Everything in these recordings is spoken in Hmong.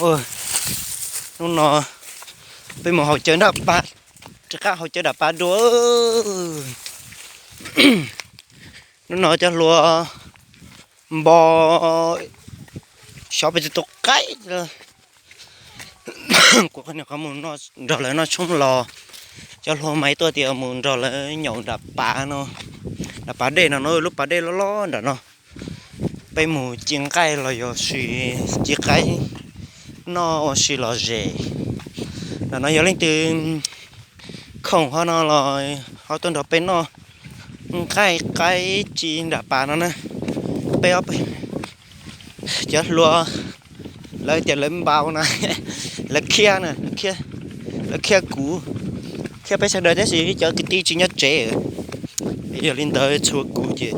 Hnub no peb mus haus cawv nram pas, rov qab haus cawv nram pas dua. Hnub no cov hluas npo xyov pes tsawg tus qaib. Kuv qhov niag qhov mus nrog lawv noj tshoob los, cov hluas mas tuaj tias mus nrog lawv nyaum nram pas no, nram pas dej no, no lub pas dej loj loj nram no. Peb mus ci nqaij los yog sis ci qaib noj ua si los zem. Nram no yog leej twg khoom ho no los ho tuaj nrog peb noj nqaij qaib ci nram pas no na. Peb ob peb cov hluas, lawv tias lawv npau na, lawv khiab na, lawv khiab kuv, khiab peb sawv daws tab sis cov kwv tij tsis nyob tsev. Yog li ntawd tshuav kuv ces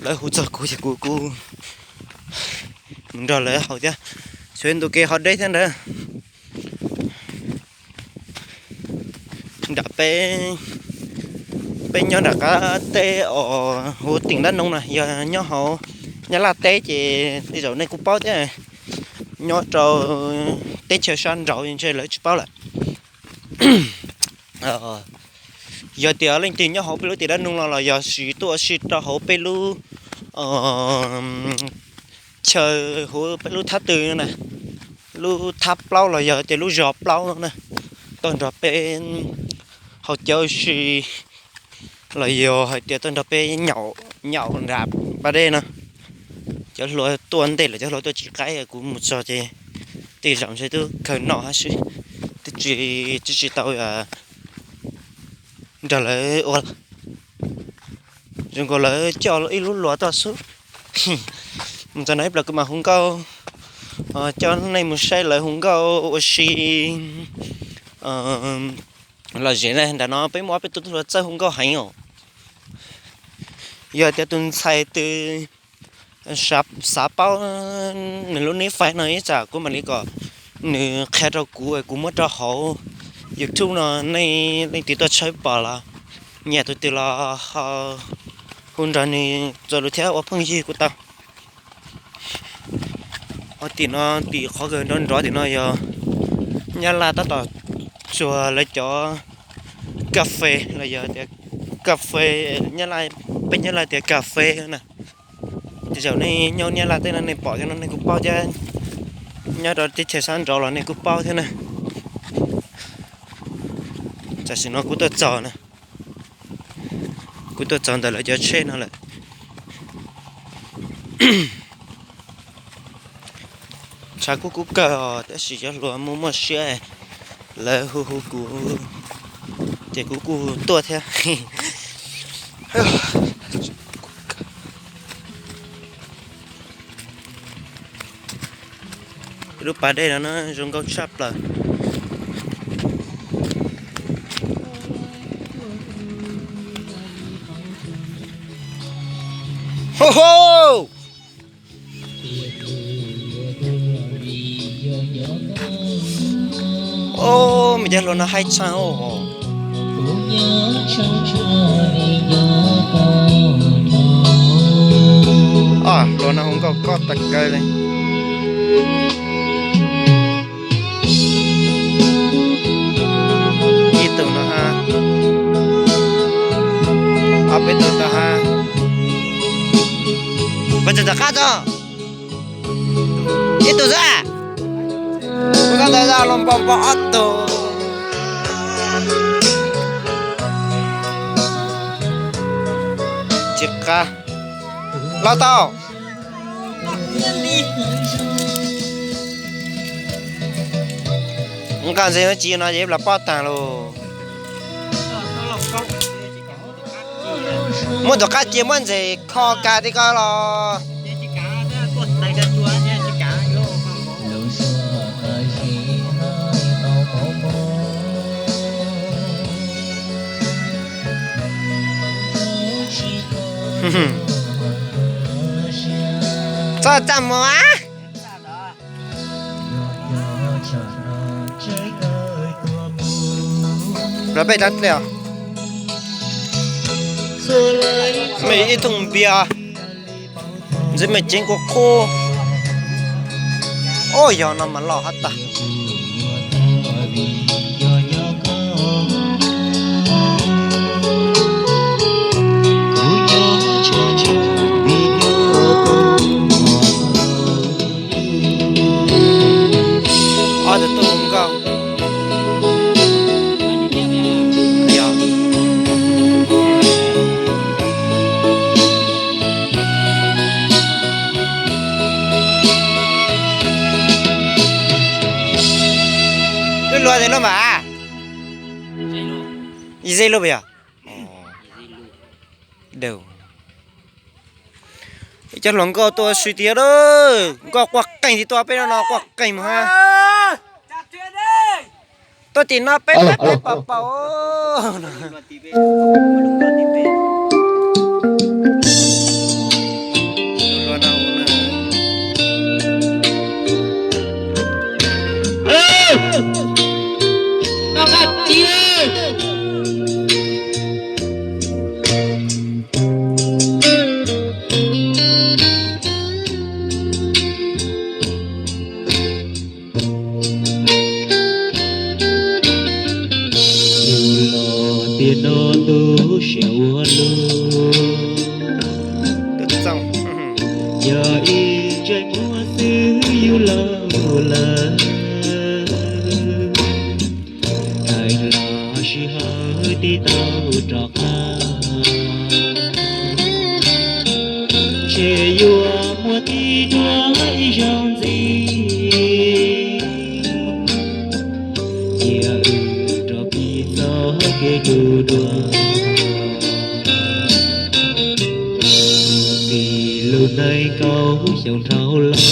lawv hu txog kuv ces kuv kuj mus nrog lawv haus thiab. Xyov ntu kev ho deb thiab ntawd. Nram peb, peb nyob nram qab teb os, huv teem Dab Noo na, yog nyob hauv Nyab Laj teb ces tej zaum nej kuj paub thiab. Nyob rau teb chaws sab nraud ntshe lawv tsis paub lawm. Yog tias leej twg nyob hauv peb lub tim Dab Noo no los yog sis tuaj ua si rau hauv peb lub chaw, huv peb lub thab tw na, lub thab plaub los yog tias lub zos plaub no na, tuaj nrog peb haus cawv ua si los yog hais tias tuaj nrog peb nyaum nram pas dej no. Cov hluas tuaj ntej lawm, cov hluas tuaj ci qaib, kuv mus txog ces tej zaum ntshe twb khaws noj hab xwb, twb tsis, twb tsis tau nrog lawv ua. Zoo nkaus lawv coj ib lub luas tuaj xwb. Mus txog no ib pliag kuv mam hu nkauj, coj nej mus saib lawv hu nkauj ua si lom zem na. Nram no peb muaj ob peb tug tub hluas txawj hu nkauj heev os. Yog tias tus ntxhais twg xav paub nws lub nick Face no ib tsam kuv mam li kom nws qhia rau kuv, kuv muab rau hauv YouTube no, nej leej twg tuaj tshawb pom los nyiam tus twg los ho hu nrog nws txuas lus thiab ua phooj ywg kuj tau. Ho tim no, tim qhov kawg nrov nrov tim no yog Nyab Laj tab tom tsuag lawv cov kas fes los yog tias kas fes, Nyab Laj, peb Nyab Laj tias kas fes na. Tej zaum nej nyob Nyab Laj teb no nej pom thiab no nej kuj paub thiab, nyob rau teb chaws sab nraud los nej kuj paub thiab na. Tam sim no kuv tuaj txog na, kuv tuaj txog ntawm lawv cov tsheb no lawm. Tshav kub kub kawg os, tab sis cov hluas muaj muaj siab, lawv hu hu kuv ces kuv kuj tuaj thiab. Lub pas dej no na zoo nkauj tshaj plaws. Ho ho! Os, me cov hluas no haib tshaj os. Hluas no hu nkauj koj tag kawg li. Ib tug no ha, ob peb tug tau ha. Koj tsis tom qab tso. Ib tug xwb. Kuv tau ntawd los npo npo ob tug. Tsis qab. Los tau. Nqa ntses no tsis no ces los pob tag los. Muab tus qab cia muab ntses kho kas ti ko los. Txoj txaj muag. Los peb rab dlej os. Mej ib thooj npias, ntxiv mej ceev kua qub. Oj, yog no mas loj hab tag. Ob tug tuaj hu nkauj. Lub luag tes lub mas, ze lub puas yog? Cov hluas nkauj tuaj sib tiag lawm, nkauj quaj qeej tiag tuaj peb no no quaj qeej mus hab. Tuaj tim no peb peb peb pab paum. Yug los tiam no tu siab ua luaj, yog ib ntsais muag xwb yug laus lawm. Thaij los sij hawm tib tau rov qab, ntshe yuav muaj tib duab ib zaug ntxiv. Cia wb rov pib txoj kev du dua, kuv txiv lub neej kaum xyoo dhau los,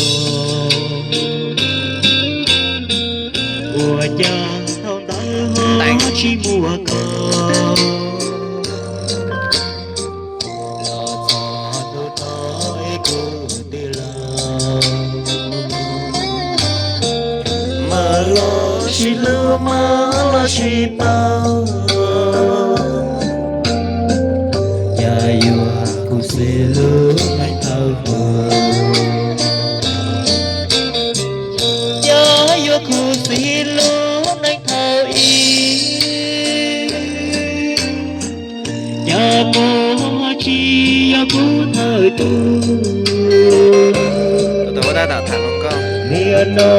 ua cas thaum ntawd ho tsis muaj koj. Los txog hnub no es kuv twb laus, mas los sib hlub mas los sib paub. Cas yuav kuv xib lub neej thaum tuag, cas yuav kuv xib lub neej thaum ub. Cas kuv tsis yog kuv thawj tug, nim no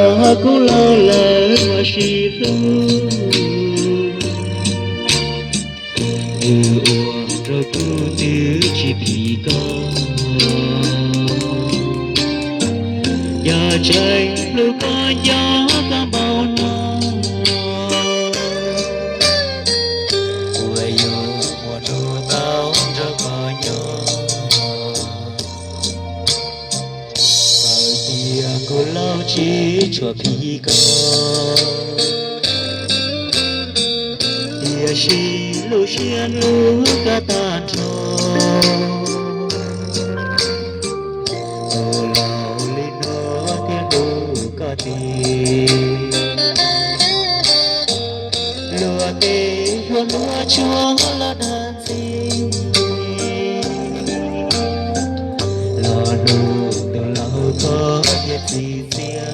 kuv laus lawm ua sib hlub. Ua rau kuv twb tsis phim koj, yog tseem hlub koj nco koj npaum no, puas yuav muaj hnub tau nrog koj nyob. Txawm tias kuv laus tsis tshua phim koj, tiam sis lub siab hlub koj tag nrho. Tus laus li no thiaj hlub koj tiag, luag tej hlua hlua tsuag los dag ntxiag, los hlub tus laus koj thiaj txi txiaj.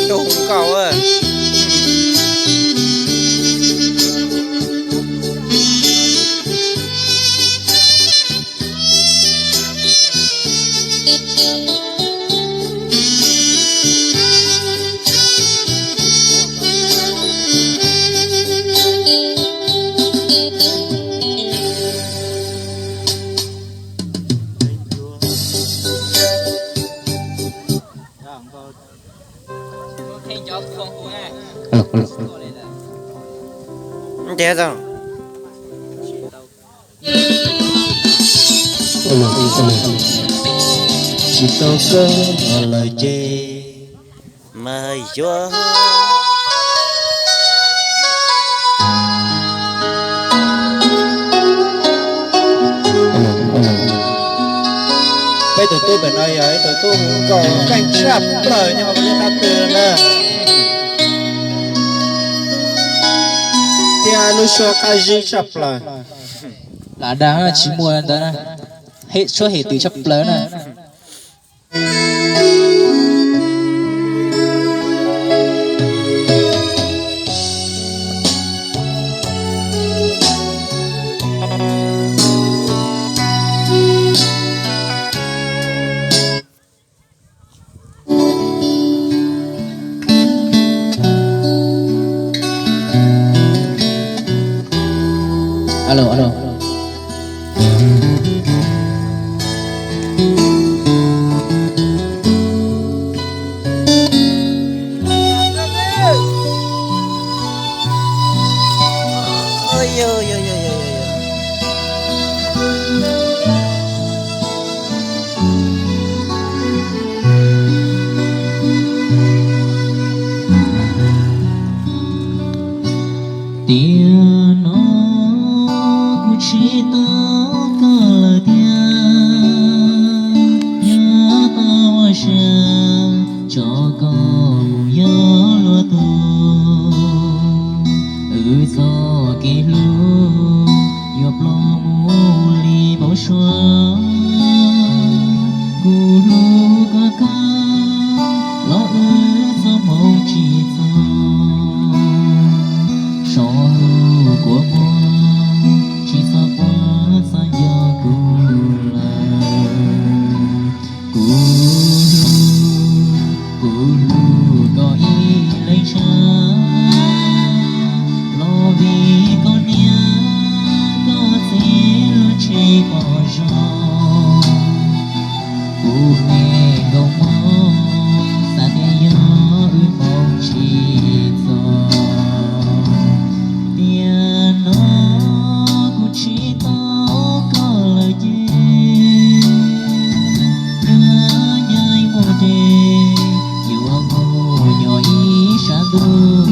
Hu nkauj. Ntiav tau. Tsis tau koj lawm ces mas yuav. Peb tus tub pem no yog ib tug tub hu nkauj keej tshaj plaws nyob hauv lub qab twg na, thiab lub suab qab zib tshaj plaws. Lam dag tsis muaj ntawd na, suab hem twm tshaj plaws na. Alo, alo. Tiam no kuv tsis tau koj lawm thiab, nyob tau ua siab tso koj mus yog luag tus. Wb txoj kev hlub yuav ploj mus li npau suav. Kuv hlub koj kawg los wb txoj hmoo tsis txog. Sov hlub kua muag tsis txhob quav txog nco kuv lawm. Kuv hlub, kuv hlub koj ib leeg tshaj, los vim koj niam koj txiv lub tsheb pom zoo. Kuv me nkauj mog, xav tias yog wb hmoo tsis txog. Tiam no kuv tsis tau koj lawm ces, nyob nyob ib mus deb, yuav mus nyob ib sab ntuj,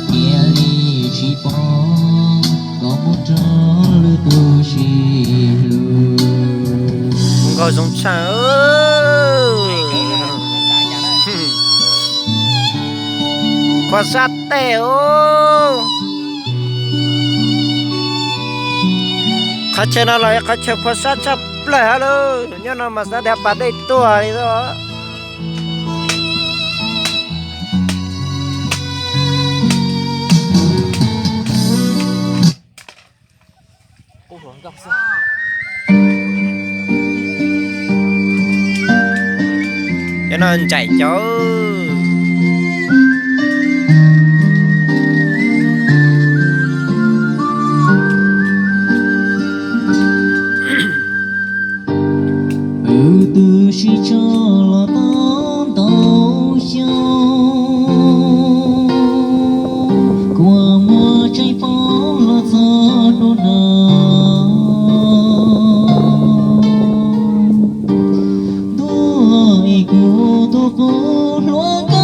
thiaj li tsis pom koj mus nrog lwm tus sib hlub. Nkauj zoo tshaj. Phua sab teg os. Qhov chaw no los yog qhov chaw phua sab tshaj plaws hab lauj. Nyob no mas xav tias pas dej tuag li os. Cov no ntsaim cov. Wb twb sib tso los tau ntau xyoo, kua muag tseem poob los txog hnub no. Ntuj, kuv tus qub hluas nkauj,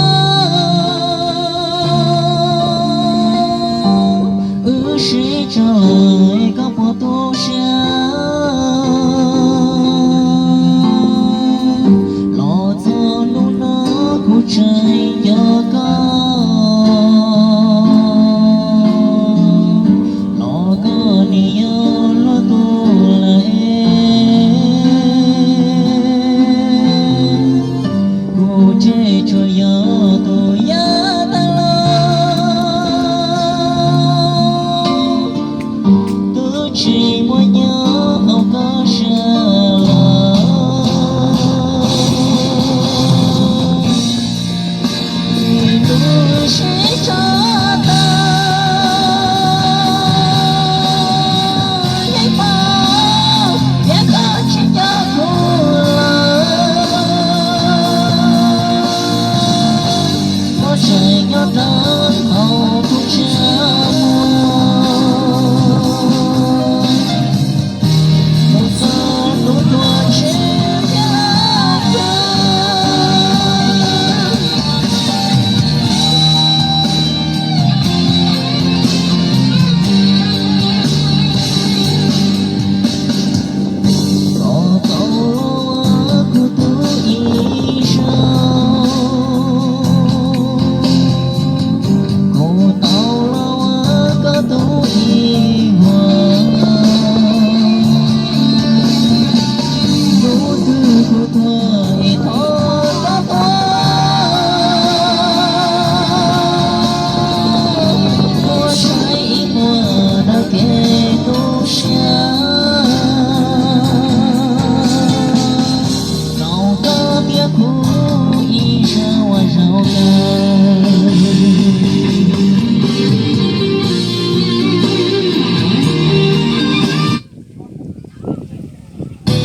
wb sib tso lawm koj puas tu siab? Los txog hnub no kuv tseem nco koj, los koj nim yog luag tus lawm. Kuv tseem tsuas yog tus yaj